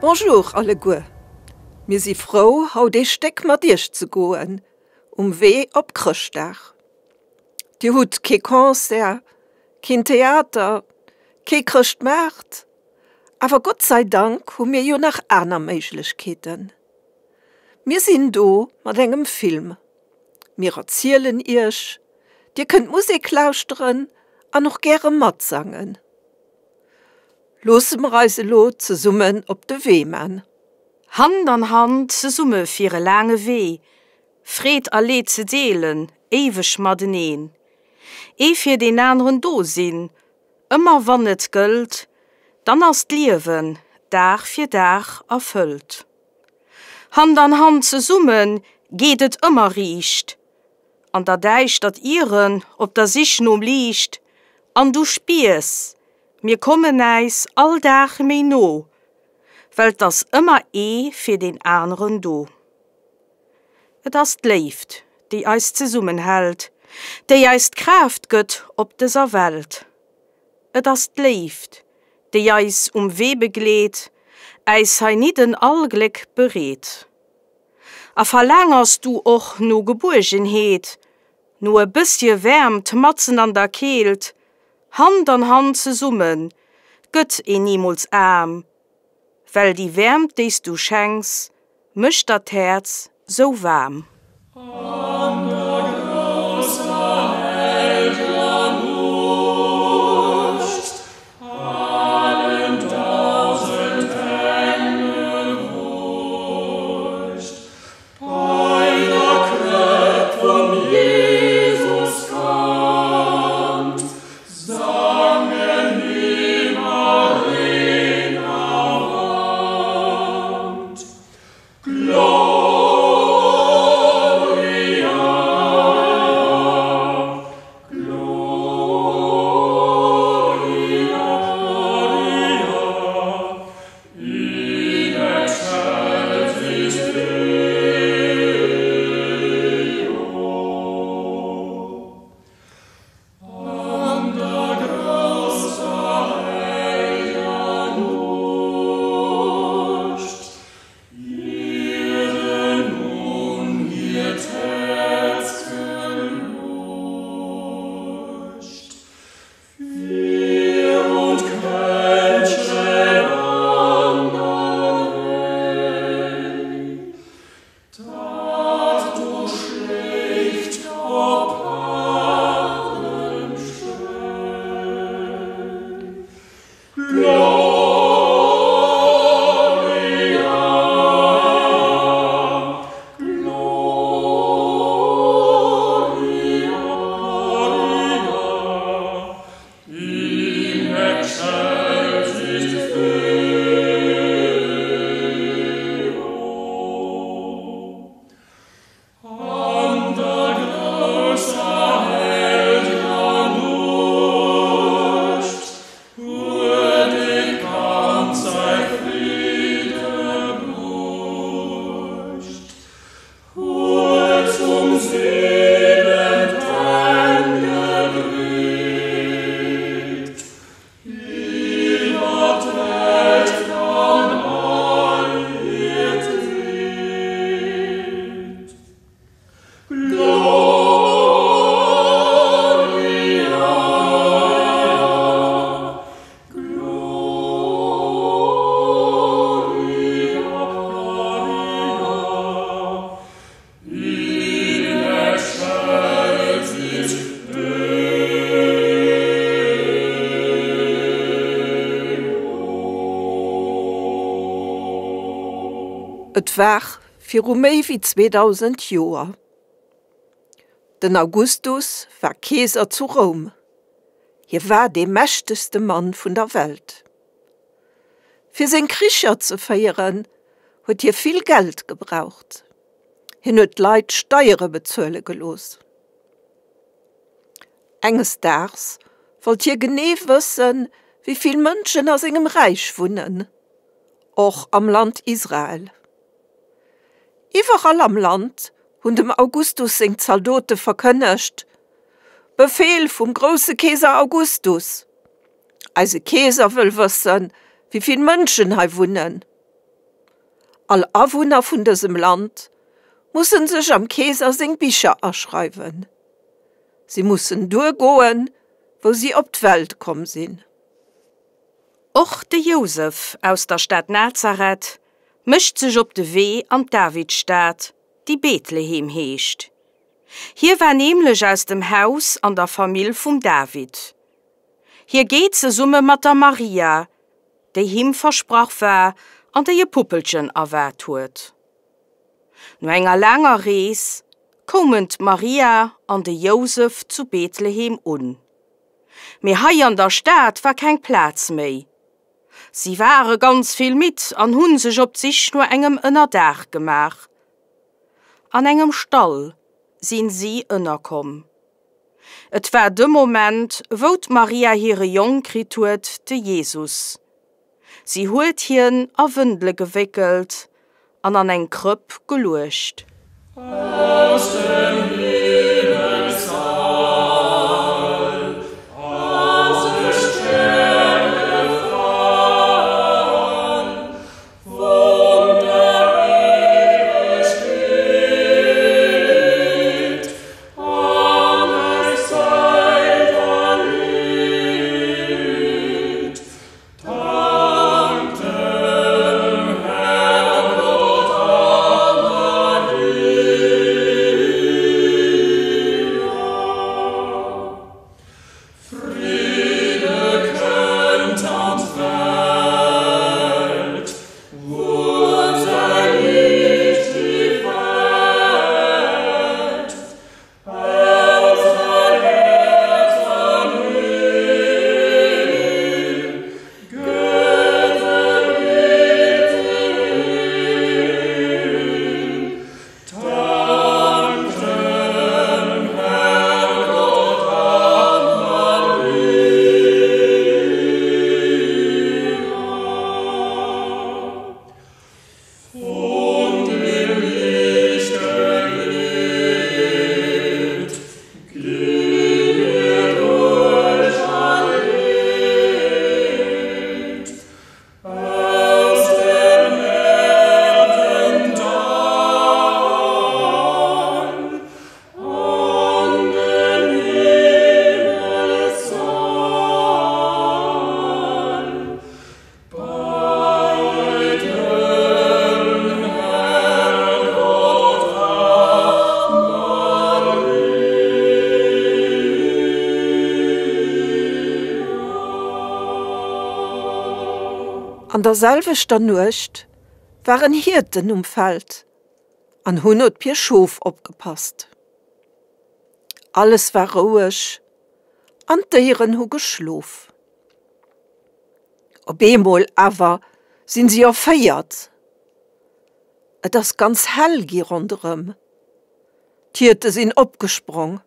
Bonjour alleguer. Mir si frou haut ee Stéck mat iech ze goen um Wee op Chrëschtdag. Dir hutt kee Concert, keen Theater, kee Chrëschtmaart, awer Gott sei Dank hu mir jo nach aner Méiglechkeeten. Mir sinn do mat engem Film. Mir erzielen iech, dir kënnt Musek lauschteren an och gäre matsangen. Loosse mer eis elo zesummen op de Wee man. Hand an Hand zesumme fir e laange Wee, Freed a Leed ze deelen, éiweg mateneen. Ee fir deen aneren do sinn, ëmmer wann et gëllt, dann ass d'Liewen Dag fir Dag erfëllt. Hand an Hand zesumme geet et ëmmer riicht, an der Däischtert ieren op der Sich nom Liicht, an du spiers, mir kommen äis all Dag méi no, well 't ass ëmmer ee fir deen aneren do. Et ass d'Léift, déi eis zesummenhält, déi eis d'Kraaft gëtt op dëser Welt. Et ass d'Léift, déi eis um Wee begleet, äis heinidden all Gléck bereet. A verlaangers du och no Gebuergenheet, no e bëssche Wäermt matzen an der Keelt, Hand an Hand zesumme gëtt een nimools aarm, well déi Wäermt déi s du schenks, mécht der d'Häerz sou waarm. An der grousser hellger Nuecht allen dausend Engel wuecht bei der Krëpp vum Jesuskand, sangen Himmel erwand. Gloria, Gloria, Gloria in excelsis Deo. An der grousser heilger Nuecht Ieren nun hiert Häerz geluecht, Fir und Quäntchen an der Réi, Dat do schléift op haardem Schréi. Gloria, Gloria, Gloria in excelsis Deo. An der grousser hellger Nuecht huet e Kand säi Fridde bruecht, huet zum Seelen d'Hänn gedreet, iwwer d'Welt an all hiert Leed. Gloria, Gloria, Gloria in excelsis Deo. Et war viru méi wéi 2000 Joer. Den Augustus war Keeser zu Roum. Hie war dee mächtegste Mann vun der Welt. Fir seng Kricher ze féieren, huet hie vill Geld gebraucht. Hien huet d'Leit Steiere bezuele gelooss. Enges Daags wollt hie genee wëssen, wéi vill Mënschen a sengem Räich wunnen, och am Land Israel. Iwwerall am Land hunn dem Augustus seng Zaldote verkënnegt, Befeel vum grousse Keeser Augustus! Eise Keeser wëll wëssen, wéi vill Mënschen hei wunnen. All Awunner vun dësem Land mussen sech am Keeser seng Bicher aschreiwen. Si mussen duergoen, wou si op d'Welt komm sinn. Och de Jousef aus der Stad Nazareth mécht sech op de Wee an d'Davidsstad, déi Bethlehem heescht. Hie war nämlech aus dem Haus an der Famill vum David. Hie geet zesumme mat der Maria, déi him versprach war an déi e Puppelchen erwaart huet. No enger laanger Rees koumen d'Maria an de Jousef zu Bethlehem un. Mee hei an der Stad war keng Plaz méi. Si ware ganz vill midd an hu sech op d'Sich no engem Ënnerdaach gemaach. An engem Stall sinn si ënnerkomm. Et war de Moment, wou d'Maria hire Jong kritt huet, de Jesus. Si huet hien a Wëndele gewéckelt an an eng Krëpp geluecht. Aus dem Himmelssall ass e Stär gefall, vun der Ewegkeet an eis Zäit erliit. Dank dem Herrgott a Maria. Friede kënnt an d'Welt, Wurz erliicht die Welt. Und im Licht gelebt, geh mir durch all Leid, aus dem Erdental an den Himmelssaal. Bei dem Herrgott a Maria. An der selwechter Nuecht waren Hierten um Feld an hunn op hir Schof opgepasst. Alles war roueg an d'Déieren hu geschlof. Op eemol awer sinn si erféiert. Et ass ganz hell gi ronderëm. D'Hierte sinn opgesprong.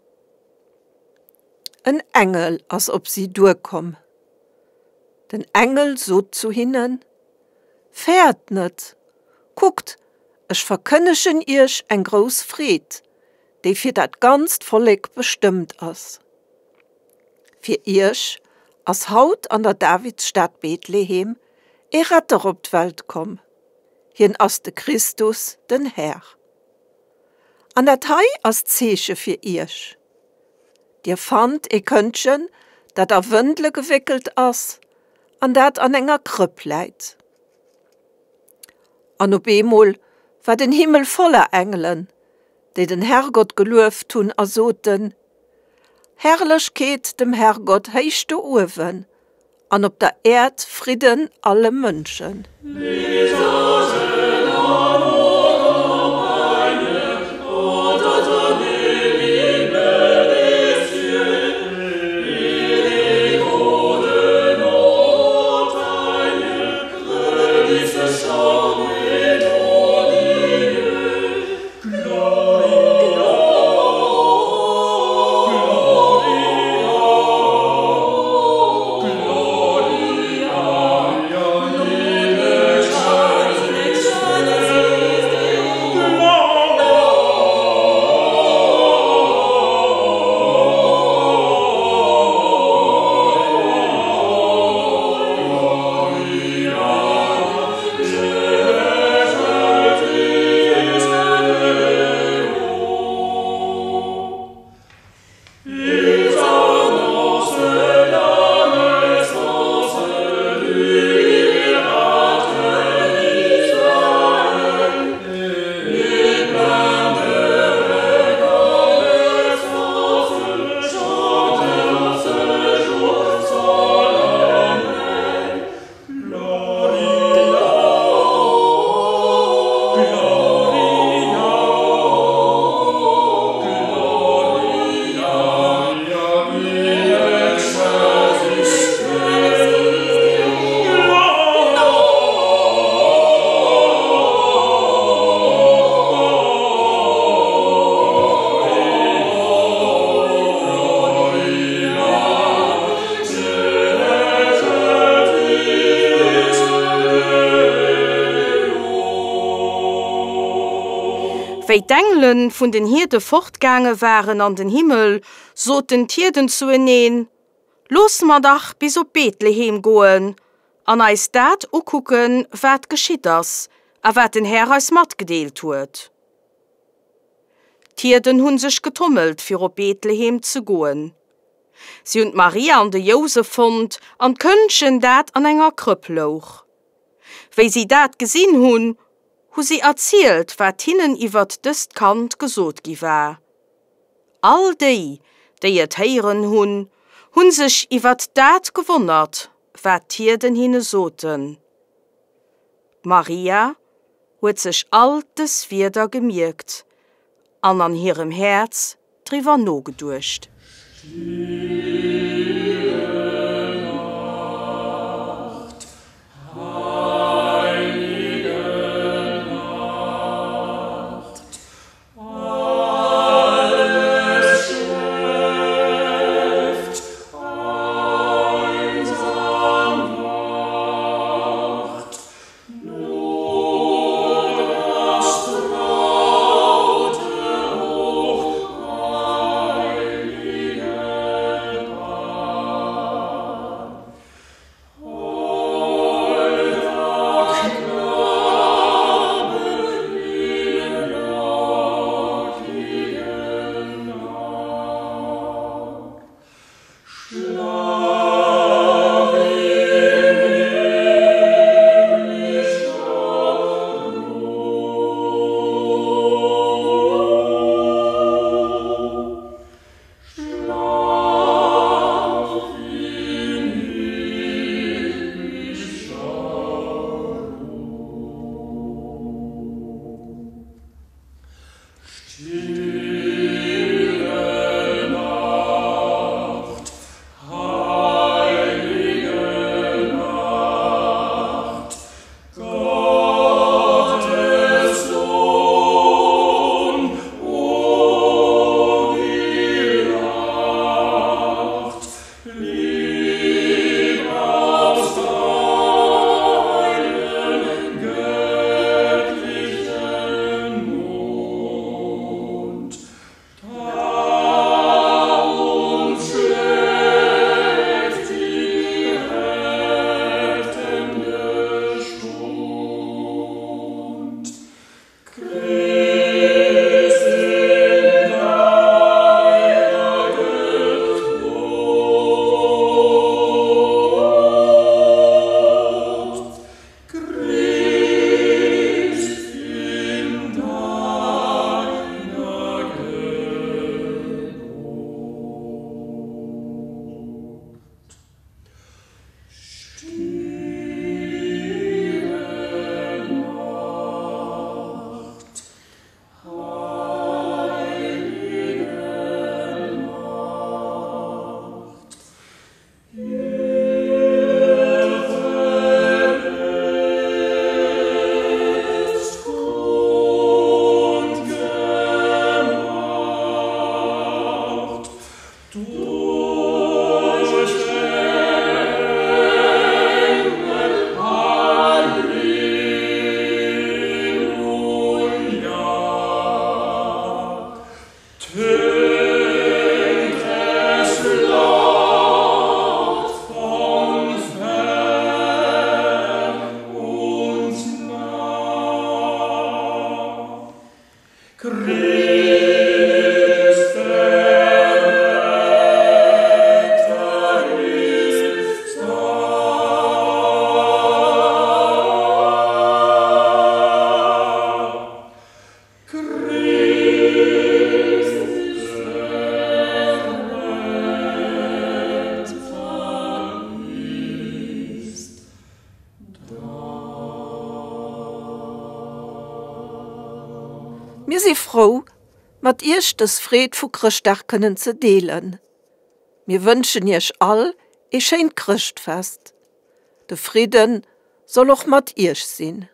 En Engel ass op si duerkomm. Den Engel sot zu hinnen, Fäert net! Kuckt, ech verkënnegen iech eng grouss Freed, déi fir dat ganzt Vollek bestëmmt ass. Fir iech ass haut an der Davidsstad Bethlehem ee Retter op d'Welt komm, hien ass de Christus, den Här. An dat hei ass d'Zeeche fir iech, Dir fannt ee Këndchen, dat a Wëndele gewéckelt ass an dat an enger Krëpp läit. An op eemol war den Himmel voller Engelen, déi den Herrgott gelueft hunn a soten, Herrlechkeet dem Herrgott héich do uewen an op der Äerd Fridden alle Mënschen. Wéi d'Engele vun den Hierde fortgaange waren an den Himmel, soten d'Hierden zueneen, Loosse mer dach bis op Bethlehem goen an eis dat ukucken, wat geschitt ass a wat den Här eis matgedeelt huet. D'Hierden hu sech getommelt, fir op Bethlehem ze goen. Si hunn d'Maria an de Jousef fonnt an d'Këndchen, dat an enger Krëpp louch. Wéi si dat gesinn hunn, hu si erzielt, wat hinnen iwwert dëst Kand gesot gi war. All déi, déi et héieren hunn, hu sech iwwert dat gewonnert, wat d'Hierden hinne soten. D'Maria huet sech all dës Wierder gemierkt an an hirem Häerz driwwer nogeduecht. Mir si frou, mat Iech dës Freed vu Chrëschtdag kënnen ze deelen. Mir wënschen Iech all ee schéint Chrëschtfest. De Fridden soll och mat Iech sinn.